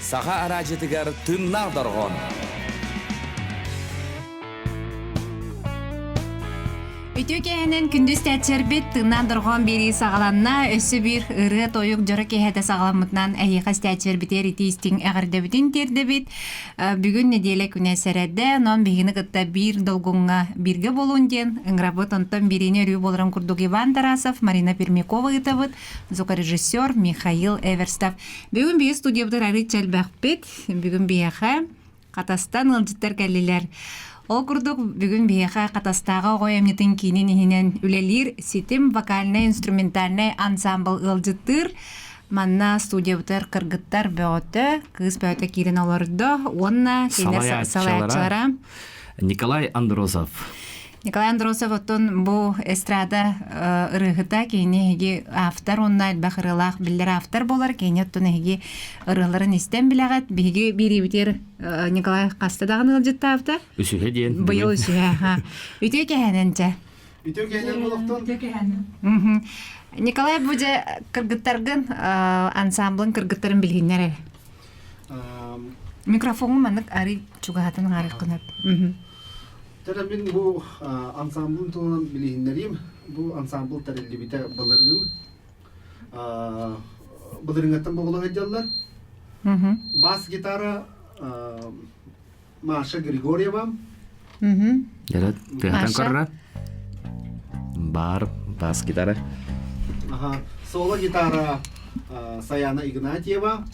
Саха араадьытыгар тыыннаах дорҕоон. Үтүө киэһэнэн күндү истээччилэрбит тыыннаах дорҕоон биэрии саҕаланна. Өссө биир ырыа-тойук дьоро киэһэтэ саҕаламмытынан эһиэхэ истээччилэрбитигэр итии истиҥ эҕэрдэбитин тиэрдэбит. Бүгүн нэдиэлэ күнэ сэрэдэ, онон биһигини кытта биир долгуҥҥа бииргэ буолуун диэн ыҥырабыт. Онтон биэриини өрүү буоларын курдук Иван Тарасов, Марина Пермякова ыытабыт, звукорежиссер Михаил Эверстов. Бүгүн биһи студиябытыгар арыый чэлбэхпит. Бүгүн биһиэхэ Хатастан ыалдьыттар кэллилэр. Ол курдук бүгүн биһиэхэ Хатастааҕы оҕо айымньытын киинин иһинэн үлэлиир Ситим вокальнай-инструментальнай ансаамбыл ыалдьыттыыр. Манна студиябытыгар кыргыттар бөҕөтө, кыыс бөҕөтө киирэн олордо уонна кинилэр салайааччылара Николай Андросов. Николай Андросов оттон бу эстрада ырыаһыта кини эһиги автор уонна элбэх ырыалаах биллэр автор буолар кини оттон эһиги ырыаларын истэн билэҕит биһиги биириибитигэр Николай хаста даҕаны ыалдьыттаабыта үсүһэ диэн быйыл үсүһэ аха үтүө кэһэнэн чэ үтүө кэһэнэн олохтон үтүө кэһэнэн Николай бу дьэ кыргыттаргын ансамблын кыргыттарын билиһиннэр эрэ микрофоҥу маннык арый чугаһатын аарыккын Тара мин бу ансамблын туһунан билиһиннэриим. Бу ансамбл тэриллибитэ былырыын. Былырыыҥҥаттан боҕулу сылдьаллар. Бас-гитара Маша Григорьева. Дьэ, тыаһатан көрөрө. Бар, бас-гитара. Ага. Соло-гитара Саяна Игнатьева.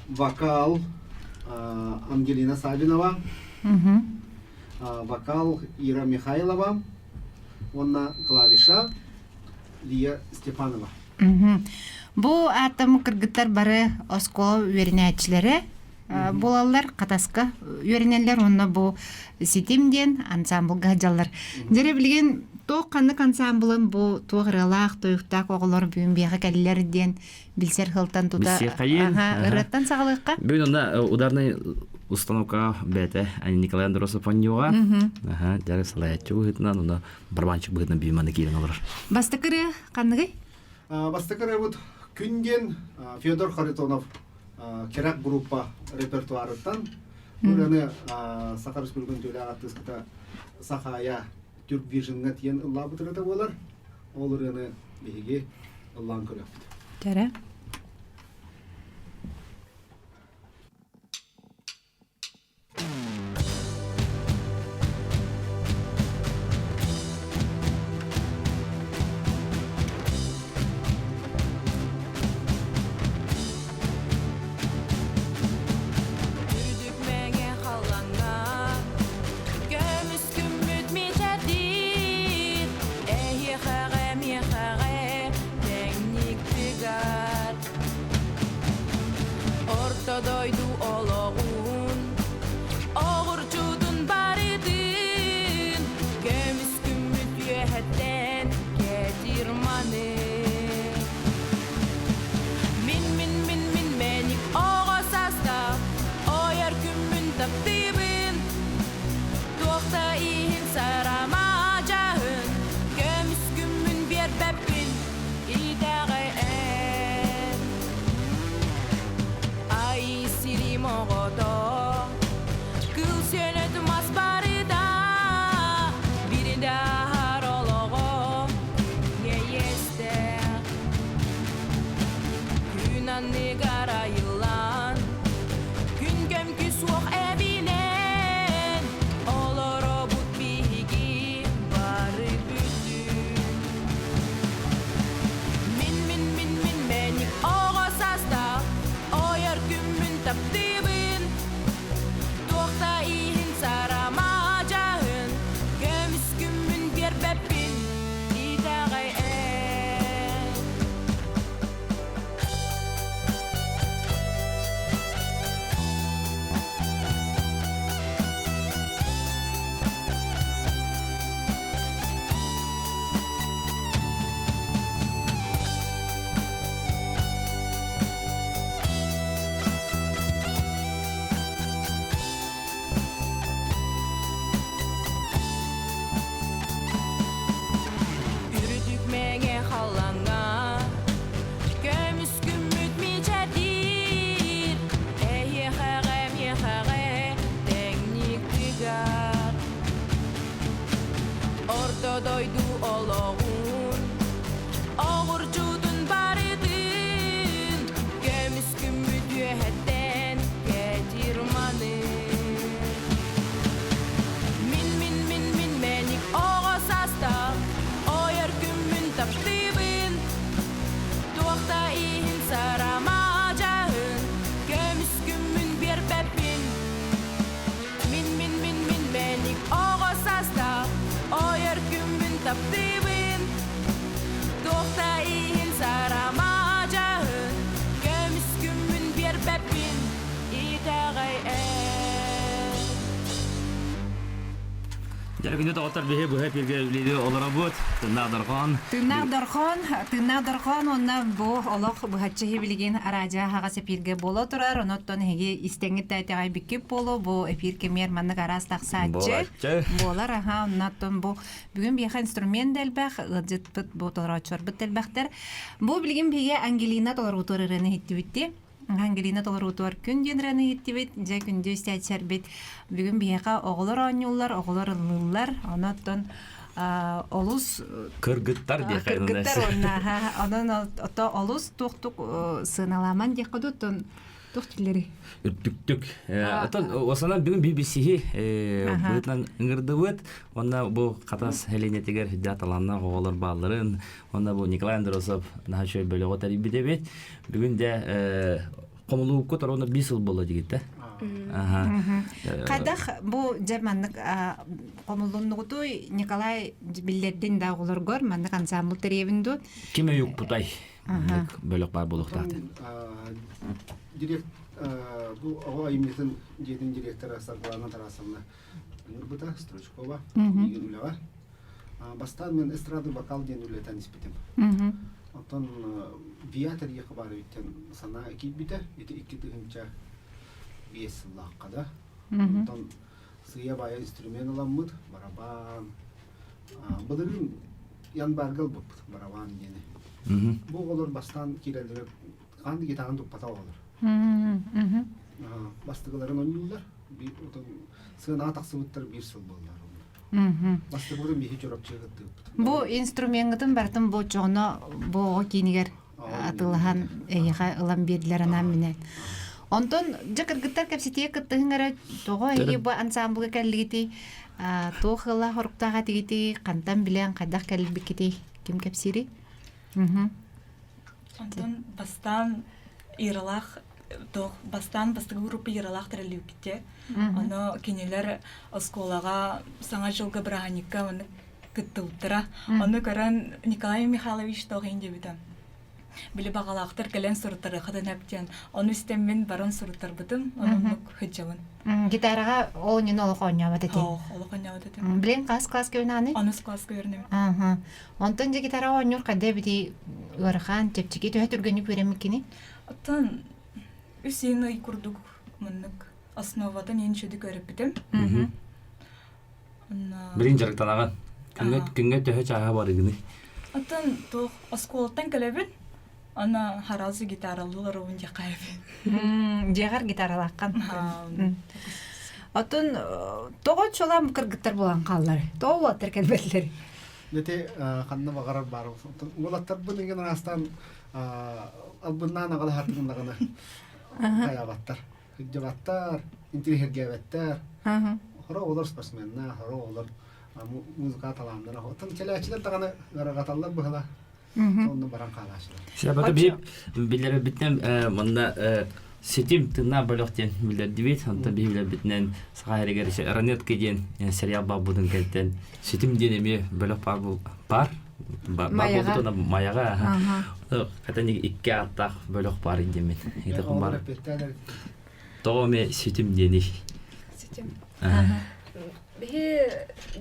Вокал Ангелина Савинова, вокал Ира Михайлова уонна клавиша Лия Степанова. Бу ааттаммыт кыргыттар бары оскуола үөрэнээччилэрэ буолаллар, Хатаска үөрэнэллэр уонна бу Ситим диэн ансамблга сылдьаллар. Дьэ билигин туох ханнык ансамблын бу туох ырыалаах, тойуктаах оҕолор бүгүн биэхэ кэллэр диэн билсэр сылтан тута ырыаттан саҕалыахха. Бүгүн онно ударный установка бэйэтэ Николай Андросов онньуоҕа. Аха, дьары салайааччы быһыытынан, онно барабанчык быһыытынан бүү манна киирэн олорор. Бастакы ырыа ханныгый? Бастакы ырыабыт Күн диэн Федор Харитонов Керак группа репертуарыттан. Бу ырыаны Саха Республикатын төлөөх артыыската Сахая Түрк Вижнҥа тиийэн ыллаабыт ырыата буолар. Ол ырыаны биһиги ыллаан көрүөхпүт. Кэрэ. Үрдүк мэҥэ халлаҥҥа Көмүс күммүт мичээрдиир, эһиэхэҕэ миэхэҕэ тэҥник тыгар. Орто дойду олоҕун оҕурчутун барытын көмүс күммүт үөһэттэн кэтир маны. Мин мин мин мин мэник оҕо саастаах ойор күммүн таптыыбын Туох да иһин сарама дьаһын, көмүс күммүн биэрбэппин, итэҕэй эн. Ай сирим оҕото, кыл сөнөт мас барыта, биридэ аһар олоҕо күҥҥэ иэстээх. Күн анныгар айыллан, күн көмкү суох эбинэн, олоробут биһиги бары бүтүн. Мин, мин, мин, мин мэник оҕо саастаах, ойор күммүн таптыыбын. Туох да иһин сарама дьаһын, көмүс күммүн биэрбэппин, итэҕэй эн. Дьэ, күндү доҕоттор, биһи быһа эфиргэ үлэлии олоробут. Тыыннаах дорҕоон. Тыыннаах дорҕоон, тыыннаах дорҕоон уонна бу олох быһаччы билигин араадьыйа аһаҕас эфиргэ буола турар. Онон эһиги истэҥҥит да итэҕэйбиккит буолуо. Бу эфир кэмигэр маннык араас тахсааччы Буолааччы. буолар. Аха, оннуттан бу бүгүн биһиэхэ инструмент да элбэх, ыалдьыппыт бу толорооччуларбыт да элбэхтэр. Бу билигин биһиги Ангелина толоруутугар ырыаны иһиттибит Ангелина толоруутугар күн диэн ырыаны иһиттибит. Дьэ, күндү истээччилэрбит, бүгүн биһиэхэ оҕолор оонньууллар, оҕолор ыллыыллар. Онон олус Кыргыттар диэхэ кыргыттар уонна онон ото олус туохтук сыаналааман диэххэ дуу туох диллери Үрдүктүк. Отон осанан бүгүн BBC-һи быытынан ыҥырдыбыт. Онна бу Хатас Хеленетигэр хүдэ талааннаах оҕолор баалларын, онна бу Николай Андросов наһаа үчүгэй бөлөҕү тэрийбит эбит. Бүгүн дьэ хомулуукку торуна биир сыл буолла дигитте. Хайдах бу дьэ маннык хомулуннугутуй Николай биллэрдин да оҕолоргор маннык ансамбл тэрийэбин дуу? Ким өйүкпутай? Маннык бөлөх баар буолуохтаах. Директ бу оҕо айымньытын дьиэтин директора Саргылана Тарасовна ыҥырбыта Стручкова миигин үлэҕэ. Бастаан мен эстрада вокал диэн үлэтэн испитим. Оттон виатор ехы бар эбиттен санаа киирбитэ. Ити 2005 сыллаахха да. Онтон сыыйа-баайа инструмент ыламмыт, барабан. Былырыын январга ылбыппыт барабан диэни. Бу оҕолор бастаан киирэллэрэ хаан гитараны туппата оҕолор. Бастакыларын оонньууллар. Сыанаҕа тахсыбыттар биир сыл буоллар. Бастакыларын биһи Чурапчыга кыттыыппыт. Бу инструмеҥҥытын барытын бу оччоҕуна бу оҕо киинигэр атыылаһан эйиэхэ ылан биэрдилэр анаан минээн. Онтон дьэ кыргыттар кэпсэтиэ кыттыһыҥ эрэ тоҕо эһиги бу ансамблга кэллигитий туох ыла хоруктаах этигитий хантан билэн хайдах кэлбиккитий ким кэпсиирий Онтон бастаан Иралаах туох бастаан бастакы группа Иралаах тэриллибиккитэ. Ону кинилэр оскуолаҕа Саҥа дьылга бырааһынньыкка маннык кыттыбыттара. Ону көрөн Николай Михайлович туох иһин диэбитэ. Били баҕалаахтар кэлэн суруттарыаххытын эп диэн. Ону истэммин баран суруттарбытым. Оннук сылдьабын. Гитараҕа оонньууну олох оонньообот этиҥ. Олох оонньообот этим. Билин хас класска үөрэнэҕиний? Онус класска үөрэнэбин. Аха. Онтон дьэ гитара оонньуур хайда эбитий ыарахан, чэпчэки төһө түргэнник үөрэммиккиний? Оттон үс иин ый курдук маннык основатын иин үчүгүйдүк үөрэппитим. Билин дьарыктанаҕын. Күҥҥэ, күҥҥэ төһө чааһа барыгыный? Оттон туох оскуолаттан кэлэбин, ана харазы гитаралыылар диэххэ Дьиэҕэр гитаралааххын. Оттон тоҕо чолам кыргыттар буолан хааллар? Тоҕо уолаттар кэлбэтилэр? Ити ханна баҕарар баар. Уолаттарбын иҥэн араастаан албыннаан аҕалаһартыгыннаҕына хайаабаттар. Кырдьыбаттар, интириэһиргээбэттэр. Хоро оҕолор спортсменнар, хоро оҕолор музыка талааннара. Оттон кэлээччилэр даҕаны ыарырҕаталлар быһыла. Онно баран хаалааччылар. Сабата биһип билэрбитинэн манна ситим тыыннаах бөлөх диэн билэрдибит. Онтон биһи билэрбитинэн Саха сиригэр Ранетка диэн сериал баалбытын кэлтэн ситим диэн эмиэ бөлөх баар бар Майаҕа. Майаҕа. Хата икки ааттаах бөлөх баар диэммит. Бар. Тоҕо эмэ ситим диэний? Ситим. Биһи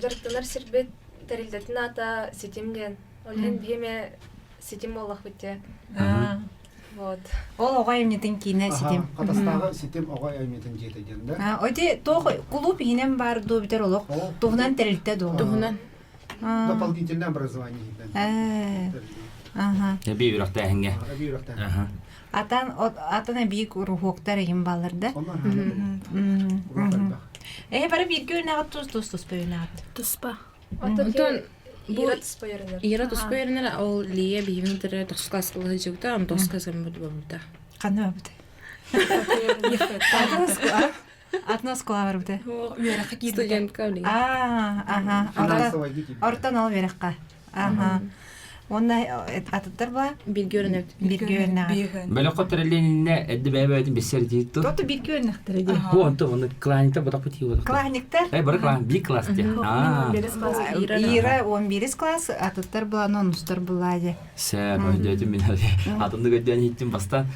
дьарыктанар сирбит тэрилтэтин аата Ситим диэн. Ол иһин биһи эмэ ситим буоллахпыт дии. Вот. Ол оҕо айымньытын киинэ ситим. Хатастааҕы ситим оҕо айымньытын дьиэтэ диэн да. Оти туох кулууп иһинэн баар дуу бүтэр олох туһунан тэрилтэ дуу? Туһунан. Дополнительное образование иһинэн. Ага. Эбии үрэхтээһиҥҥэ. Эбии үрэхтээһин. Атан атын эбии уруһуоктар иһин баллар да. Э бары бииргэ үөнэҕит тус тус туспа үөнэҕит. Туспа. Онтон Ира туспа үөрэнэр. Ира туспа үөрэнэр, ол Лия биһигин кытары тохсус класска сылдьыбыта, он тохсус класска барбыта. Ханна барбыта? Атын оскуола барбыта. Үөрэххэ киирбитэ. Студентка билигин. Аа, аха. Ортон ол үөрэххэ. Аха. Уонна атыттар ба? Бирге үөрэнэбит. Бирге үөрэнэҕит. Бөлөххө тэрилиннэ эдди бэйэ-бэйэтин билсэр диитту. Тото бирге үөрэнэхтэрэ дии. Бу онто оны кланиктар ботах бит иу. Кланиктар? Э бары клан бир класс дии. Аа. Ира 11 класс, атыттар булан онустар була дии. Сэ, өйдөтүм мин. Атынды көддөн иттим бастан.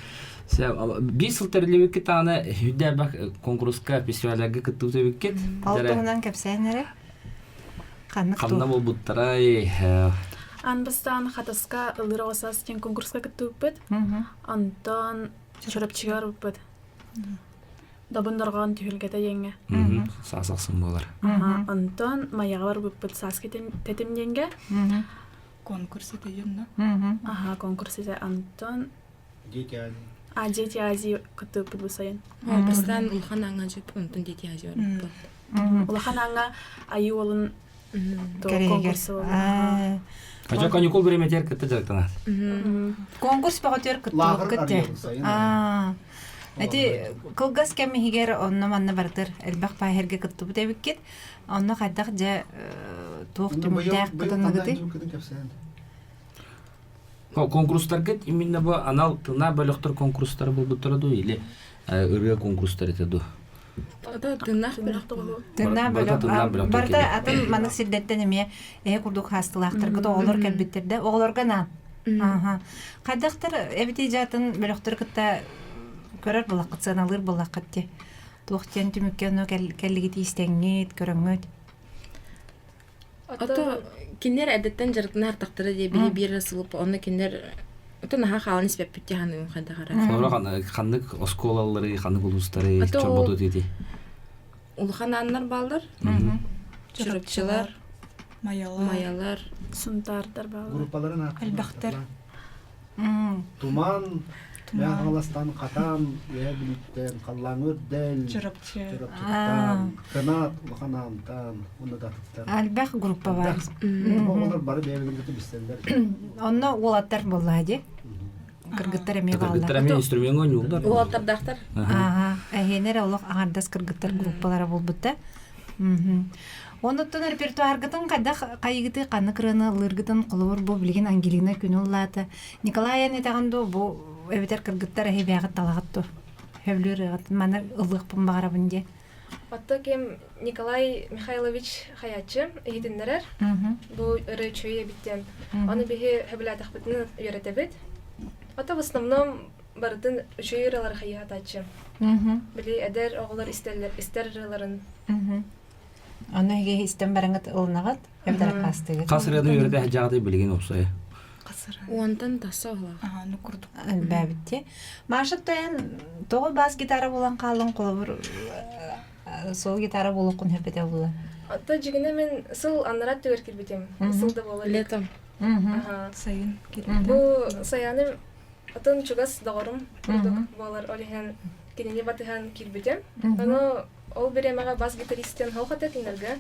Сэ, биир сыл тэриллибиккит даҕаны үрдэ элбэх конкурска, фестивальларга кыттыбыт эбиккит. Ол туһунан кэпсээн эрэ. Ханнык Ханна буолбуттарай? Аан бастаан Хатаска ыллыыр оҕо саас диэн конкурска кыттыбыппыт. Онтон Чурапчыга барбыппыт. Добун дорҕоон түһүлгэтэ диэҥҥэ. Саас ахсын буолар. Онтон Майаҕа барбыппыт сааскы тэтим диэҥҥэ. Конкурс этэ дьонно. Аха, конкурс этэ. Онтон Дети Азии. А, Дети Азии кыттыбыппыт бу сайын. Бастаан Улахан Ааҥҥа дьип, онтон Дети Азии барбыппыт. Улахан Ааҥҥа Айыы уолун конкурсу буолла. Хача каникул бириэмэтигэр кытта дьарыктанар. Конкурс бөҕөтүгэр кыттыбыккыт дии. Эти кылгас кэм иһигэр онно-манна барытыр элбэх пааһергэ кыттыбыт эбиккит. Онно хайдах дьэ туох түмүктээх кытынныгытый? Конкурстаргыт именно бу анал тына бөлөхтөр конкурстара буолбуттара дуу или ырыа конкурстар этэ дуу? Тыыннаах бөлөх. Тыыннаах бөлөх. Барыта атын маннык сирдэртэн эмиэ эһэ курдук хаастылаахтаргыт оҕолор кэлбиттэр да оҕолорго анаан. Аха. Хайдахтар эбити дьаатын бөлөхтөр кытта көрөр булаххыт, сыаналыыр булаххыт ти. Туох диэн түмүккэ ону кэллигит истэҥҥит, көрөҥҥүт. Ото кинилэр эрдэттэн дьарыктана артахтара диye биһи биир сылып онно кинилэр ото наһаа хаалан испэппит дии ханыым хайдах эрэ. Холобура ханнык оскуолалары, ханнык улуустары чорботу тиити? Улахан ааннар бааллар. Чурапчылар, Маялар, Маялар, Сунтаардар бааллар. Группаларын ааттарын Элбэхтэр. Туман, Мэҥэ Хаҥаластан Хатан, Үөһээ Бүлүүттэн Халлааҥҥа Үрдэл, Чурапчы, Чурапчыттан, Кынаат, Улахан Аантан уонна да атыттар. Элбэх группа бар. Оҕолор бары бэйэ-бэйэлэрин кытта билсэллэр. Онно уолаттар буоллаа дии. Кыргыттар эмиэ бааллар. Кыргыттар эмиэ инструмеҥҥа оонньууллар. Уолаттардаахтар. Ааха, эһиэнэр олох аҥардас кыргыттар группалара буолбута. Онуттан репертуаргытын хайдах хайыгыты ханнык ырыаны ыллыыргытын холобур бу билигин Ангелина күнү ыллаата. Николай эн этэҕин дуу бу эбэтэр кыргыттар эһибээҕит талаҕыт дуу сөбүлүүр ырыаҕыт маны ыллыахпын баҕарабын диэн. Оттон ким Николай Михайлович Хаяччы иһитиннэрэр. Бу ырыа үчүгэй эбит диэн. Ону биһи сөбүлээтэхпитинэ үөрэтэбит. Ото в основном барытын үчүгэй ырыалары хайыһатааччы. Били эдэр оҕолор истэллэр истэр ырыаларын. Ону эһиги истэн бараҥыт ылынаҕыт, эбэтэр аккаастыыгыт. Хас ырыаны үөрэтэ сылдьаҕытый билигин уопсайа? Уонтан тахса оһолоох. Аха, ну курдук. Элбээбитти. Маша тойон тоҕо бас гитара булан хааллын холобур сол гитара буолуоххун сөп була. Отто дьигинэ мен сыл аннара түгэр кирбитим. Сыл да буола. Летом. Сайын кирбитим. Бу саяны атын чугас доҕорум курдук буолар. Ол иһин кинини батыһан киирбитим. Ону ол бириэмэҕэ бас-гитаристен хоох этэ кинилэргэ.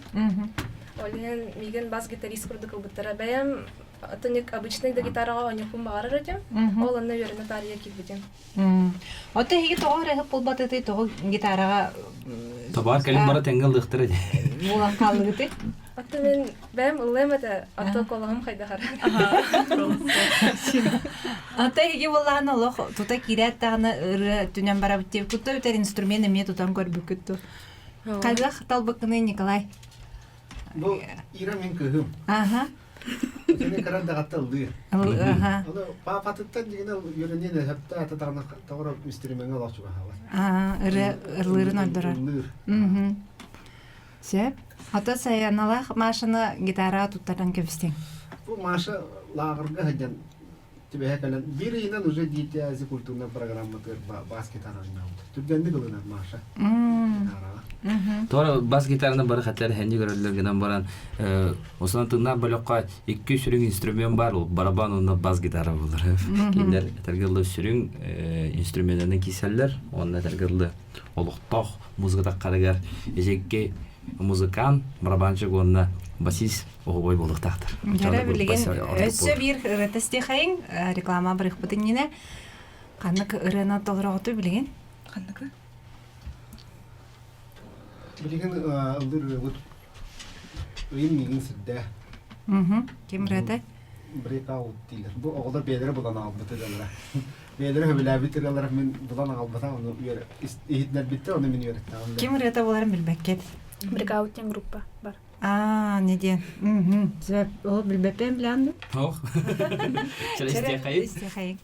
Ол иһин миигин бас-гитарист курдук ылбыттара. Бэйэм атын обычный да гитараҕа оонньуохпун баҕарар этим. Ол онно үөрэнэ таарыйа киирбитим. Оттон эһиги тоҕо эрэ булбатыгытый, тоҕо гитараҕа Табаар кэлин бара тэҥҥэ ыллыахтара дии. буолан хааллыгытый? Оттон мин бэйэм ыллыам этэ, оттон куолаһым хайдах эрэ. Ата эһиги буоллаҕына олох тута киирээт даҕаны ырыа түнэн барабыт диэбит кутта бүтэр инструмент эмиэ тутан көрбүккүт ту. Хайдах талбыккыный Николай? Бу Ира мин кыһым. Аха. Кини кыра даҕатта ыллыыр. Аха. Аны паапатыттан дьигинэ үөрэниэн эһэптэ ата даҕаны тоҕоро инструменҥа олох чугаһаабат. Аа, ырыа ыллыырын ордорор. Ыллыыр. Сөп. Ата Саяналаах Машаны гитараҕа туттаран кэбистиҥ. Бу Маша лааҕырга сылдьан түбэһэ кэлэн биир ыйынан уже Дети Азии культурнай программатыгар бас гитара оонньообут. Түргэнник ылынар Маша гитараҕа. Туора бас гитараны бары хатар хэнни көрөллөр гынан баран осынан тыыннаах бөлөххө икки сүрүн инструмент бар ол барабан уонна бас гитара буолар. Кинилэр этэргэ сүрүн инструменнарын кииселлер уонна этэргэ олохтоох музыка таххарыгар эжекке музыкант, барабанщик уонна басист оһобой буолуохтаахтар. Дьара билигин өссө биир ырыата стихайын реклама барыхпыт иннинэ ханнык ырыаны толороҕутуй билигин? Ханныгы? Билигин ыллыр ырыабыт ыйын миигин сирдээ. Ким ырыата? Breakout дииллэр. Бу оҕолор бэйэлэрэ булан аҕалбыт ырыалара. Бэйэлэрэ сөбүлээбит ырыалара мин булан аҕалбатах, ону иһитиннэрбиттэр, ону мин үөрэттэҕим. Ким ырыата буоларын билбэккит. Breakout диэн группа бар. Аа, не диэн. Сөп, ол билбэппин билэн дуу? Ох. Чэ, истиэхэйин. Истиэхэйин.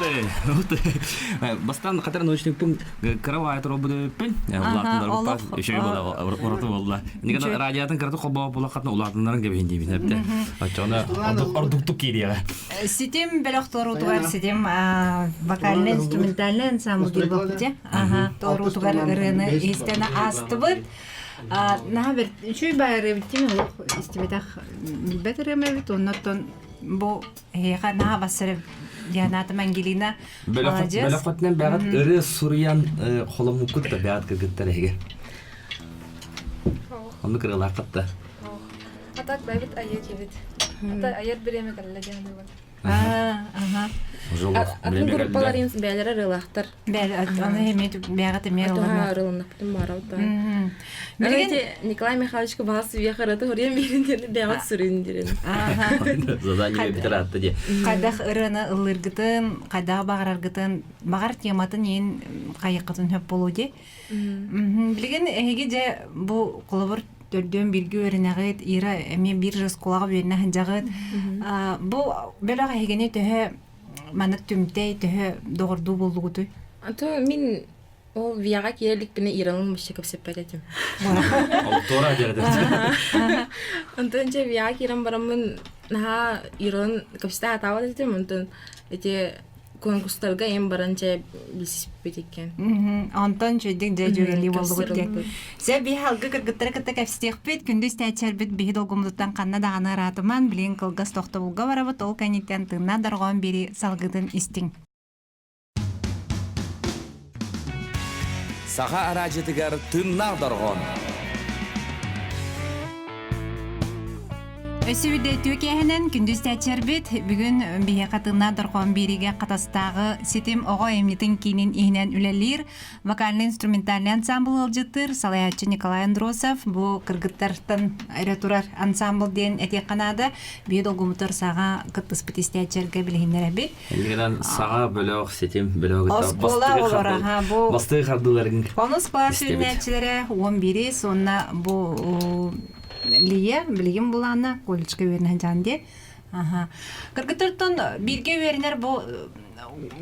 Ух ты! Бастаан хатар научникпын кыра баайы туруорбут улаатыннарбыппа үчүгэй буола ураты буолла. Никогда радиотын кыраты холбоо була хатна улаатыннарын кэбиһин диибин эбитэ. Оччоҕуна ордуктук киириэҕэ. Ситим бөлөх туоруутугар ситим вокальный инструментальный ансамбль диэбэппит. Аха, туоруутугар ырыаны истэн аастыбыт. Наһаа бэрт үчүгэй баайы ырыабыт олох истибэтэх билбэт ырыам эбит. Оннуттан бу Эһиэхэ наһаа бассар Дианата Ангелина молодец. Бөлөххөтүнэн бэҕэт ырыа суруйан холоммуккут да бэҕэт кыргыттар эһиги. Оннук ырыалааххыт да. А так бэбит айа диэбит. Ата айар бириэмэ кэллэ диэн Аха. Атын группаларын бээлэрэ ырыалаахтар. Аны эмиэ бэҕэт эмиэ ылланар. Ырылыннахпытын баарабыт. Билигин Николай Михайловичка баас үйэ харата хоруйан биэрин диэн бэҕэт сүрүн диэн. Задание битер атты ди. Хайдах ырыаны ыллыыргытын, хайдах баҕараргытын, баҕар тематын иин хайыккытын хөп болуу ди. Билигин эһиги дьэ бу холобур төрдүөн бирги үөрэнэҕит, Ира эмиэ биир же оскуолаҕа үөрэнэ сылдьаҕыт. Бу бөлөх эһигини төһө маннык түмтэй, төһө доҕордуу буоллугутуй? А то мин ол ВИА-ҕа киирэ иликпинэ Иралын вообще кэпсэппэт этим. Туора дьэрэтэ. Онтон дьэ ВИА-ҕа киирэн бараммын наһаа Иралын кэпсэтэ сатаабат этим. Онтон ити конкурстарга эм баран чэ билсиспит иккен. Онтон чөйдик дьэ дьүөрэлии буоллугут диэн. Сэ биһи алгы кыргыттары кытта кэпсэтиэхпит. Күндү истээччилэрбит биһи долгуммутуттан ханна даҕаны ыраатыман, билигин кылгас тохтобулга барабыт. Ол кэнниттэн тыыннаах дорҕоон биэри салгытын истиҥ. Саха араадьытыгар тыыннаах дорҕоон. Өссө биирдэ үтүө киэһэнэн күндү истээччилэрбит бүгүн биһиэхэ тыыннаах дорҕоон биэриигэ Хатастааҕы ситим оҕо айымньытын киинин иһинэн үлэлиир вокальнай-инструментальнай ансамбл ыалдьыттыыр салайааччы Николай Андросов бу кыргыттартан эрэ турар ансамбл диэн этиэххэ наада. Биһи долгумутар саҕа кыттыспыт истээччилэргэ билиһиннэрэбит. Иннигинэн саҥа бөлөх ситим бөлөҕү Оскуола олоро бу бастыгы хардыыларын Онус класс үүнээччилэрэ 11 уонна бу Лия билигин булаана колледжка үөрэнэ сылдьан дии. Аха. Кыргыттартан бииргэ үөрэнэр бу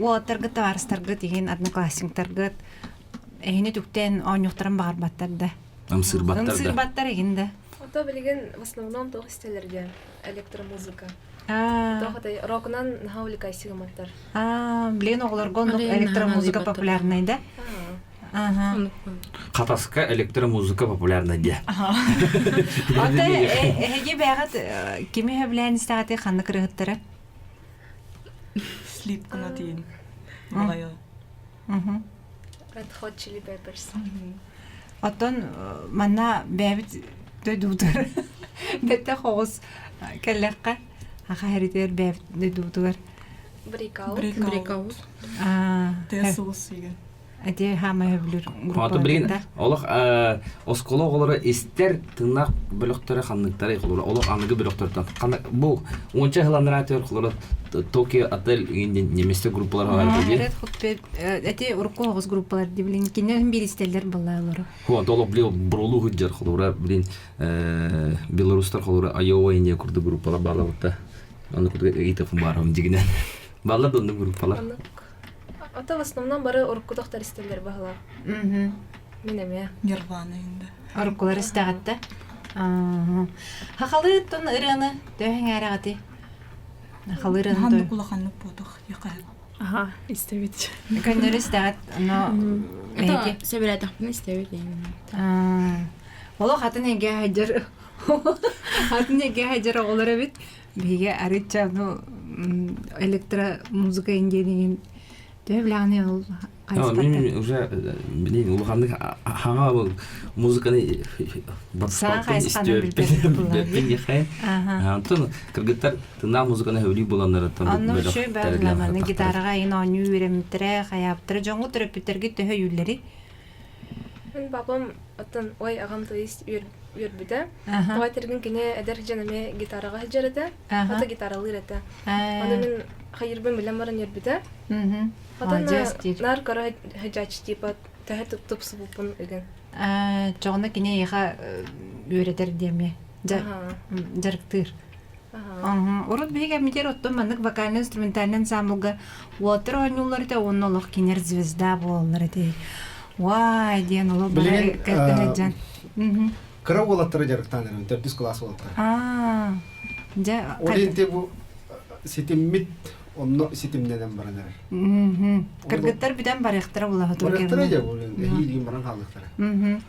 уолаттаргыт, табаарыстаргыт, иһин одноклассниктаргыт эһини түктэн оонньуохтарын баҕарбаттар да. Ымсыырбаттар да. Ымсыырбаттар игин да. Ото билигин в основном туох истэлэргэ электромузыка. Туох этэй рокунан наһаа увлекайся гымматтар. Аа, блин, оҕолорго оннук электромузыка популярнай да? Ага. Хатаска электромузыка популярна диye. Ата эһиги бэҕэт кими сөбүлээн истэҕити ханнык ырыһыттары? Sleep гына тиин. Балайы. Red Hot Chili Peppers. Оттон манна бэйэбит дойдубутугар бэттэх оҕус кэллэххэ аха хэритигэр бэйэбит дойдубутугар Breakout. Breakout. Тыа сулус үйгэн. Эти хаамай өбүлүр Ото билигин олох оскуола оҕолоро истэр тыыннаах бөлөхтөрө ханныктары холура олох аныгы бөлөхтөртөн бу уонча сыланнара төр холура Токио отель немецте группалар бар диye. Red Hot эти урукку оҕус группалар ди билин кинилэр биир истэллэр балла олору. Хо толох блин бролу худжар холура блин белорустар холура Айова ине курду группалар баалабытта. Аны курду ыйытыфым барым дигинен. Баллар да оннук группалар. Ото в основном бары урукку тохтор истэллэр баһылаах. Мин эмиэ. Нирвана инде. Уруккулар истэҕиттэ. Хахалы тун ырыаны төһөҥ Хахалы ырыаны Ханнык улаханнык буотах яқаһы. Аха, истэбит. Көннөрү истэҕит, но Это сөбүлээтэхпинэ истэбит. Олох атын эйгэ сылдьар атын эйгэ сылдьар оҕолор эбит. Биһиги арыычча ну электромузыка индиэнигин төһө билэҕиний ол Мин уже билин улаханнык хаҥа музыканы Саҥа хайысханы билбэт билбэппин Онтон кыргыттар тыыннаах музыканы сөбүлүү буоланнарыттан Онно үчүгэй баар гитараҕа айын оонньуу үөрэммиттэрэ, хайаабыттара дьоҥҥу төрөппүттэргит төһө өйүүллэрий? Мин папам оттон ой аҕам то есть үөрбүтэ. Тоҕо этэргин кини эдэр дьон эмиэ гитараҕа сылдьар этэ. Ата гитаралыыр этэ. Ону мин хайырбын билэн баран үөрбүтэ. Потом наар көрө сылдьааччы типа төһө тупсубуппун ыгын. Чоҕуна кини эйиэхэ үөрэтэр диэми дьарыктыыр. Урут биһиги кэммитигэр оттон маннык вокально-инструментальный ансамблга уолаттар оонньууллар этэ уонна олох кинилэр звезда буолаллар этэ. Уай диэн олох бары кэлтэ сылдьан. Кыра уолаттары дьарыктаан эрэбин, төрдүс кылаас уолаттара. Аа, дьэ. Ол иһин бу ситиммит онно ситимнэнэн баран эрэр. Кыргыттар бүтэн барыахтара булаһы Барыахтара дьэ бу эһиилиин баран хаалыахтара.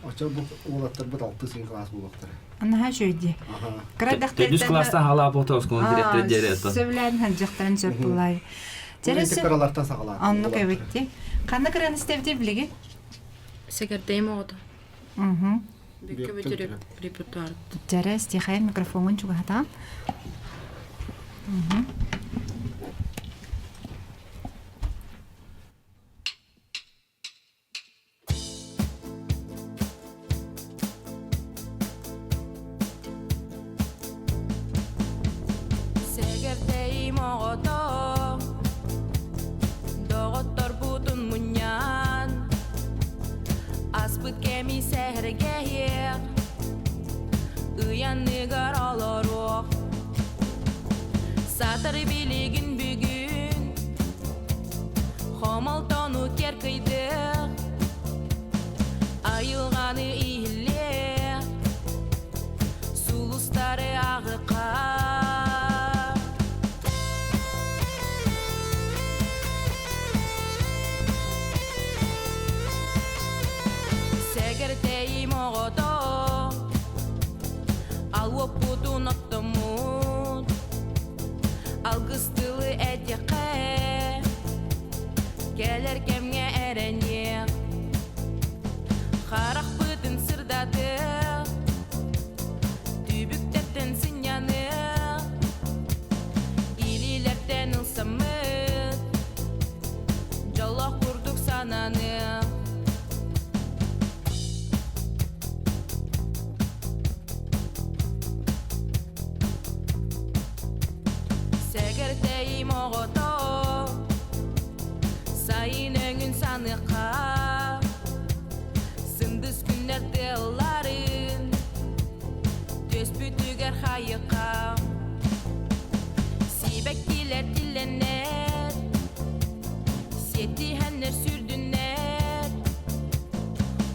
Оччо бу уолаттарбыт алтыс ыйын кылаас буолуохтара. Наһаа үчүгэй дии. Кыра Төрдүс кылаастан хаалаап оҕото оскуола директор диэри это. Сөбүлээн сылдьыахтарын сөп булай. Чэрэ кыралартан саҕалаат. Оннук эбитти. Ханна кыран истэбити билиги? Сэгэрдэйим оҕото. Бүккэ бүтүр репертуар. Чэрэ стихай микрофоҥун чугаһатаан. Сэгэрдэйим оҕото, доҕотторбутун мунньан, аспыт кэми сэһэргэһиэх, ыйанныгар олоруох. Сатар билигин бүгүн Хомолтону кэркыйдык, айылҕаны иһиллиэх, сулустары аҕыкка. Сэгэртэйим оҕото, алуоппутун оттоммут, Алгыс тылы этиэххэ, кэлэр кэмҥэ эрэниэх, харахпытын сырдатыах, түбүктэртэн сынньаныах, илиилэртэн ылсаммыт, дьоллоох курдук сананыах. Сэгэртэйим оҕото, сайын өҥүн саныахха, сындыс күннэр тыалларын түөспүтүгэр хайыхха. Сибэккилэр тиллэннэр, сиэттиһэннэр сүрдүннэр,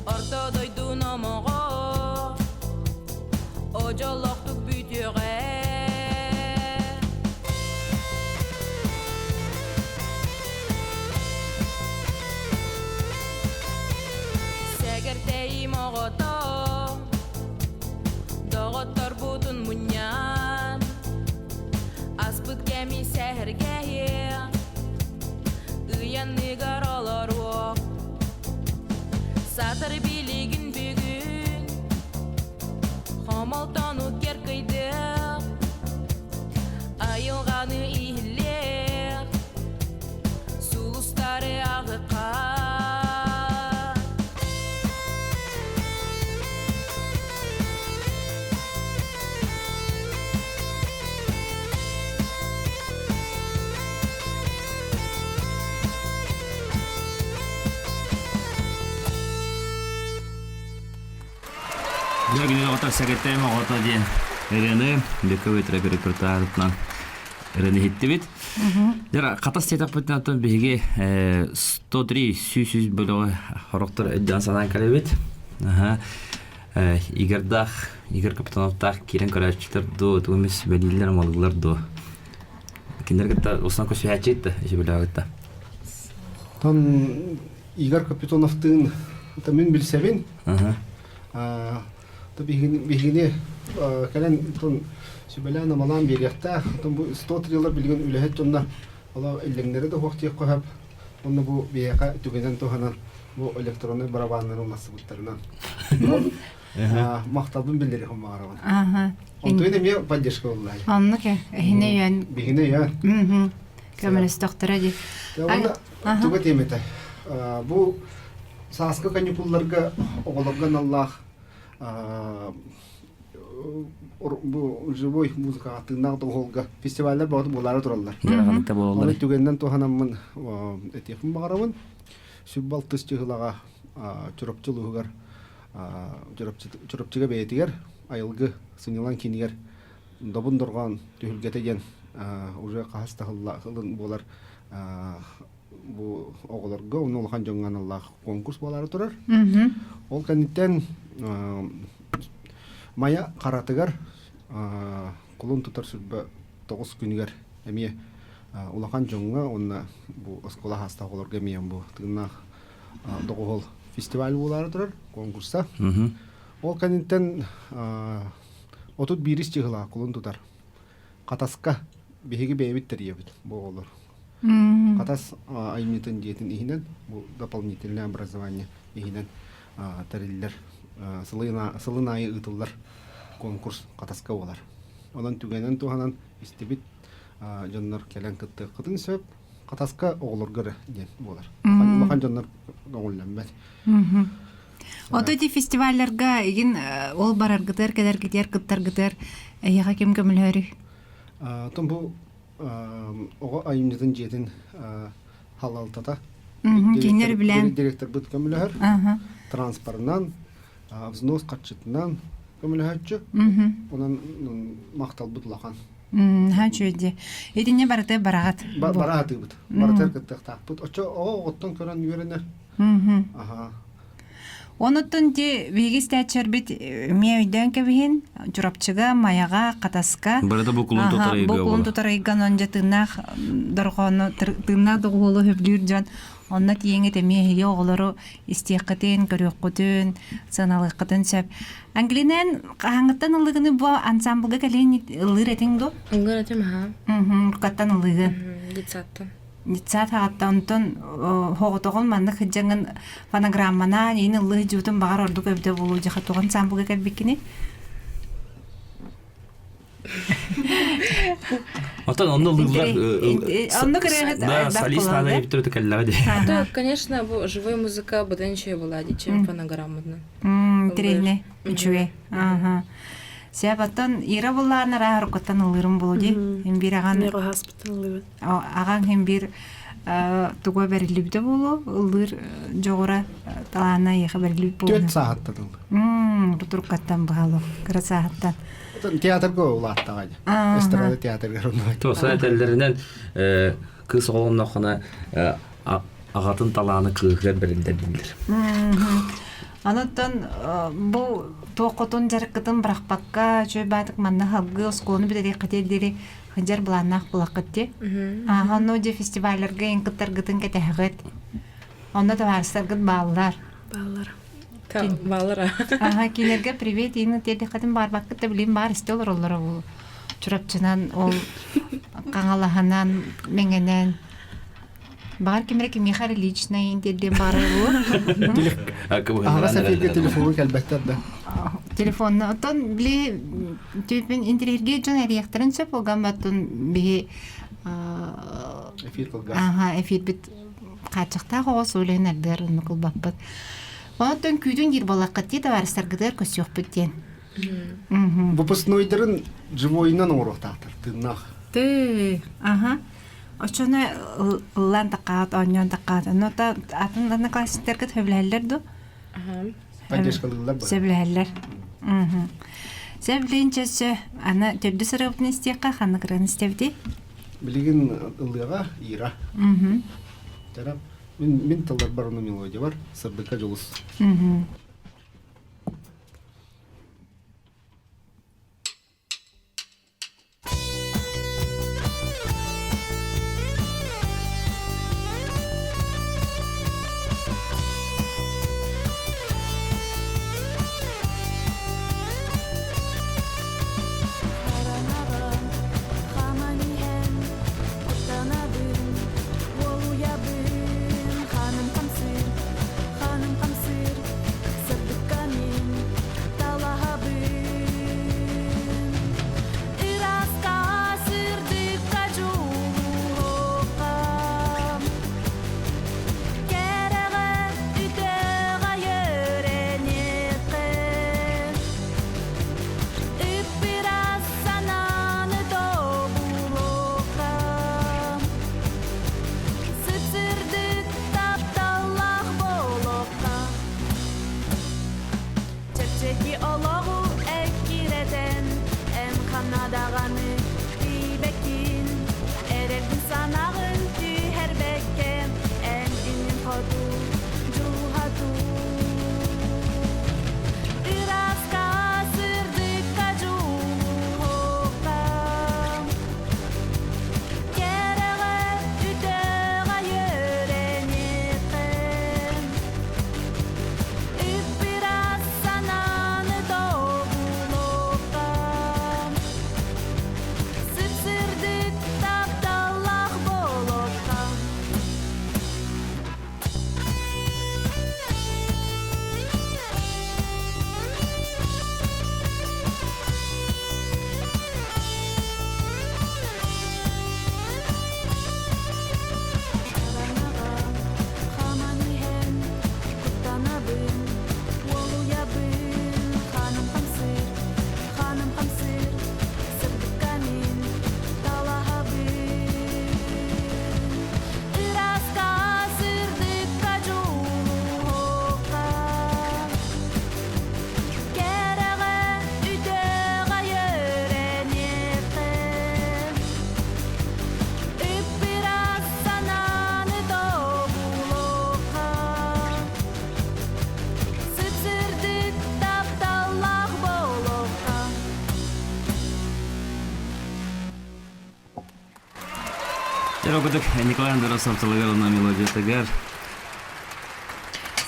орто дойду номоҕо Одьолоохтук бүтүөҕэ. Сэгэртэйим оҕото, доҕотторбутун мунньан, аспыт кэми сэһэргэһиэх, ыйанныгар олоруох. Сатар билигин бүгүн Хомолтону кэркыйдыах, айылҕаны иһиллиэх, сулустары аҕыкка. Бүгүн оҕото сэгэттэм оҕото диэн ырыаны Бөкө Өтөрө репертуарытынан ырыаны иһиттибит. Дьара хатас диэтэхпитинэ оттон биһиги 103 сүүс бөлөҕү хорохтор өйдөөн санаан кэлэбит. Аха. Игордаах, Игорь Капитоновтаах киирэн көрөөччүлэр дуу, тугу эмис сүбэлииллэр, амалыыллар дуу. Кинилэр кытта усан көсүһээччи да, иши бөлөҕү Тон Игорь Капитоновтыын мин билсэбин. Биһигини кэлэн тон сүбэлээн-амалаан биэриэхтээх. Оттон бу 103 билигин үлэһит дьоннор оло иллэҥнэри да уһуох диэх хөп. Онно бу биһиэхэ түгэнэн туһанан бу электроннай барабааннары уларсыбыттарынан махталбын биллэриэхпин баҕарабын. Онтуйун эмиэ поддержка буолла. Оннук эһине өйөөн. Биһине өйөөн. Көмөлөстөхтөрө дии. Туга тиэмэтэ. Бу сааскы каникулларга оҕолорго аналлаах бу живой музыкаҕа тыыннаах доҕуһуолга фестиваллар бөҕөтө буолаары тураллар. Оны түгэнинэн туһанаммын этиэхпин баҕарабын. Сүббалтыс чыһылаҕа Чурапчы улууһугар Чурапчыга бэйэтигэр айылгы сынньалаҥ киинигэр Добун Дорҕоон түһүлгэтэ диэн уже хаһыс да сылын буолар бу оҕолорго уонна улахан дьоҥҥо аналлаах конкурс буолаары турар. Ол кэнниттэн Майа Харатыгар кулун тутар 29 күнүгэр эмиэ улахан дьоҥҥо уонна бу оскуола саастаах оҕолорго эмиэ бу тыыннаах доҕуһуол фестиваль буолаары турар конкурса. Ол кэнниттэн 31 чыһылаах кулун тутар Хатаска биһиги бэйэбит тэрийэбит бу оҕолор. Хатас айымньытын дьиэтин иһинэн бу дополнительное образование иһинэн тэриллэр сылын аайы ыытыллар конкурс Хатаска буолар. Онон түгэнэн туһанан истибит дьоннор кэлэн кыттыаххытын сөп. Хатаска оҕолорго эрэ диэн буолар. Улахан дьоннор көҥүллэммэт. Ото ити фестивалларга игин ол бараргытыгар кэлэргитигэр кыттаргытыгар эһиэхэ ким көмөлөһөрүй? Оттон бу оҕо айымньытын дьиэтин халалтата Кинилэр үбүлээн директорбыт көмөлөһөр. Транспорынан, взнос харчытынан көмөлөһөөччү. Онон махталбыт улахан. Наһаа үчүгэй дии. Итиннэ барыта бараҕат. Бара атыыбыт. Барытыгар кыттыахтаахпыт. Оччо оҕо оҕоттон көрөн үөрэнэр. Аха. Онуттан ти биһиги истээччилэрбит эмиэ өйдөөн кэбиһин Чурапчыга, Майаҕа, Хатаска Барыта бу кулун тутар ыйга бу кулун тутар ыйга онон дьэ тыыннаах дорҕоону тыыннаах доҕуһуолу сөбүлүүр дьон онно тиийэҥҥит эмиэ эһиги оҕолору истиэххитин, көрүөххүтүн, сыаналыаххытын сөп. Ангелинен хаһааҥҥыттан ыллыгыны бу ансамблга кэлин ыллыыр этиҥ дуо? Ыллыыр этим, аха. Уруккаттан ыллыгын. Детсадтан. Детсад хаҕаттан онтон хоҕотоҕун маннык сылдьаҥҥын фонограмманаан иин ыллыы сылдьыбытын баҕар ордук эбитэ буолуо дьаха туох ансамблга кэлбиккиний? Оттон онно ыллыыллар Онно кырыаһыт Да, солист надо эбитер кэллэҕэ дии. Да, конечно, бу живой музыка быдан үчүгэй была дии, чем фонограмматынан. Интересней, үчүгэй. Ага. Сөп, оттон Ира буллаан араа оруккуттан ыллыырым болу дии. Им бир аҕан хаспыттан ыллыыбын. Аҕаҥ хин бир туга бэриллибитэ буолуо, ыллыыр дьоҕура талаана эйиэхэ бэриллибит буолуо. Түөрт сааһыттан ыллыр. Бутуркаттан быһалов, кыра сааһыттан. Театрга улааттаҕа дии. Эстрада театрыгар онно. Туоса этэллэринэн кыыс оҕолонноххуна аҕатын талааны кыыһыгар бэриллэр дииллэр. Онуттан бу туоххутун дьарыккытын бырахпакка, үчүгэй баатык манна халгыы оскуоланы бүтэриэххитиэр диэри сылдьар былааннаах булаххыт дии. Ааха онно дьэ фестивалларга эн кыттаргытын кэтэһэҕит. Онно табаарыстаргыт бааллар. Бааллар. Бааллар. Аха кинилэргэ привет иин тиэрдиххитин баарбаккыт да билин баар истэ олороллоро бу. Чурапчынан ол Хаҥалаһынан, Мэҥэнэн Баар ким эрэ кимиэхэ эрэ личный диэн баара буо. Аһаҕас эфиргэ телефону кэлбэттэр да. Телефонна оттон били түппүн интириэргиир дьон эрийэхтэрин сөп олган оттон биһи эфир кылгас. Аха эфирбит хааччахтаах оҕо суолуйан ардыар оннук ылбаппыт. Онтон күүтүн диир буоллаххыт дии табаарыстаргытыгар көрсүөхпүт диэн. Выпускнойдарын живойунан оҥоруохтаахтар тыыннаах. Ты, аха. Оччону ыллаан такаат, оонньоон такаат. Онно атын одноклассниктаргыт сөбүлэһэллэр дуо? Поддержкалыыллар бары. Сөбүлэһэллэр. Сөбүлээн чөссө аны төрдүс ырыабытын истиэххэ ханнык ырыаны истэбитий? Билигин ыллыаҕа Ира. Тарап мин мин тылларбар ону мелодия бар сырдыкка дьулус. Хараҥаҕа хааман иһэн куттанабын, уолуйабын, хааным хамсыыр, хааным хамсыыр. Курдук Николай Андросов тылыгар уонна мелодиятыгар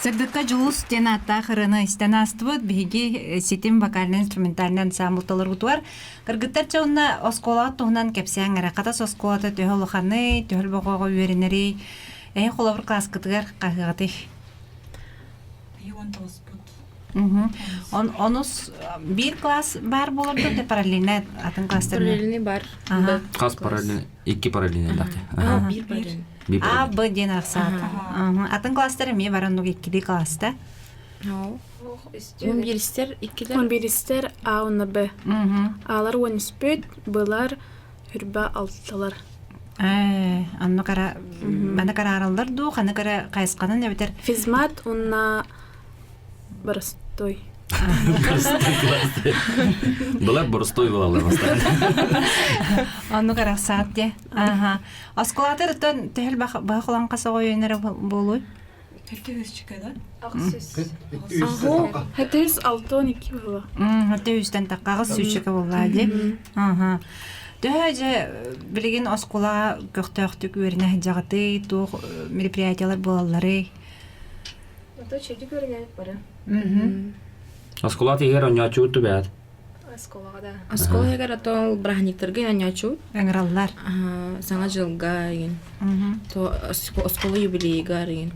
Сырдыкка дьулус диэн ааттаах ырыаны истэн аастыбыт. Биһиги ситим вокальнай-инструментальнай ансамбль толорбутугар кыргыттар чэ уонна оскуолаҕа туһунан кэпсээҥ эрэ. Хатас оскуолата төһө улаханый, төһө элбэх үөрэнэрий? Эһи холобур кылааскытыгар хаһыаҕытый? Ион тоҕуспут. Он, онус биир класс баар буолар да параллельно атын класстар Параллельный бар. Хас параллельный? Икки параллельный элбэхти. Биир параллельный. А, Б диэн арахсаат. Атын класстар эмиэ бар оннук иккилии класста. Он биристер иккилер. Он биристер А уонна Б. Аалар уон үспүт, Б-лар хүрбэ алталар. Ээ, онно кара маны караараллар дуу, ханы кара хайысханан эбэтэр Физмат уонна боростой. Былар боростой буолаллар бастаан. Оннук арахсаат дии. Аха. Оскуолатыр оттон төһөл баха холан хас оҕо үөнэрэ буолуй? Хэти үсчүкэ да? Хэти үс алтон икки буола. Хэти үстэн таққаҕыс сүүсчэкэ буоллаа дии. Аха. Төһө дьэ билигин оскуола көхтөөхтүк үөрэнэ сылдьаҕытый, туох мероприятиялар буолалларый? Ото чэйдик үөрэнэбит бары. Оскуола тиһигэр оонньооччубут тубэт. Оскуолаҕа да. Оскуола иһигэр ото бырааһынньыктарга оонньооччубут. Ыҥыраллар. Саҥа дьылга игин. То оскуола юбилейыгар игин.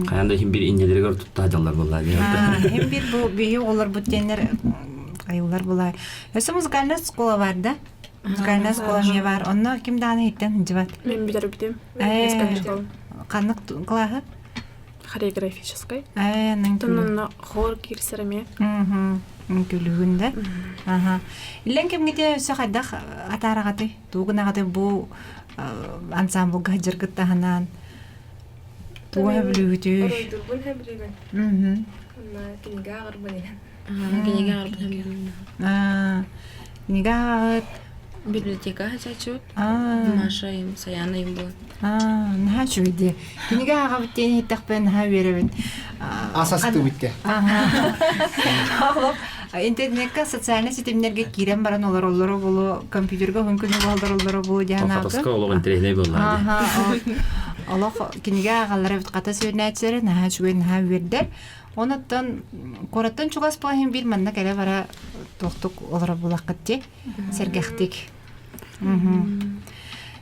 Хайан да иһин бир иннелеригэр тутта дьаллар буолла. Иһин бир бу биһи оҕолорбут диэннэр айыллар буолаа. Өссө музыкальная школа бар да? Музыкальная школа эмиэ бар. Онно ким даҕаны иһиттэн сылдьыбат. Мен бүтэрбитим. Ханнык кылааһы? Хореографическай. Ээ, Онно хор киирсэр эмиэ. Күлүгүн да. Аха. Иллэн кэмҥите өссө хайдах атаараҕатый? Тугу гынаҕатый бу ансамблга сылдьаргыт таһынан? Тугу сөбүлүүгүтүй? Оройдурбун сөбүлүүбүн. Онно кинигэ ааҕарбын иһэн. Кинигэ ааҕарбын сөбүлүүбүн. Кинигэ ааҕыт. Библиотека хачаччыбыт. Маша им, Саяна им буолан. Наһаа үчүгэй дии. Кинигэ ааҕабыт диэн иһиттэхпинэ наһаа үөрэбин. Асастыбыт де. Олох интернекка социальнай ситимнэргэ киирэн баран олороллоро булу, компьютерга уһун күнү олороллоро булу диэн Хатаска олох интэриэһинэй буолла. Олох кинигэ ааҕаллара эбит хата сүөрнээччилэрэ наһаа үчүгэй, наһаа үөрдэр. Онуттан куораттан чугас буолан биир манна кэлэ бара туохтук олоро булаххыт дии сэргэхтик.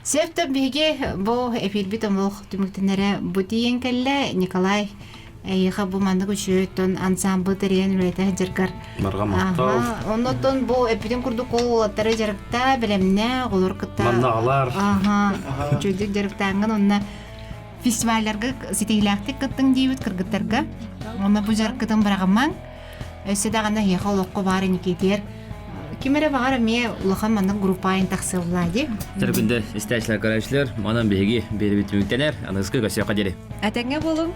Сөптө биһиги бу эфирбит омук түмүктэнэрэ бу тиийэн кэллэ. Николай эйиэхэ бу маннык үчүөттөн ансамбл тэрийэн үлэтэ сылдьаргар Барҕа махтал. Оннуттан бу эппитин курдук ол уолаттары дьарыкта, бэлэмнэ, оҕолор кытта. Маннаҕалар. Аха. Үчүгэйдик дьарыктааҥҥын онно фестивалларга ситиһиилээхтик кыттыҥ диибит кыргыттарга. Онно бу дьарыккытын быраҕымаҥ. Өссө даҕаны эһиэхэ олоххо баар инникитигэр ким эрэ баҕар эмиэ улахан маннык группаайын тахсыаллаа дии. Төрүкүндэ истээчилэр көрөөчүлэр, манан биһиги биэрибит түмүктэнэр, аныгыскы көрсүөххэ диэри. Этэҥҥэ буолуҥ.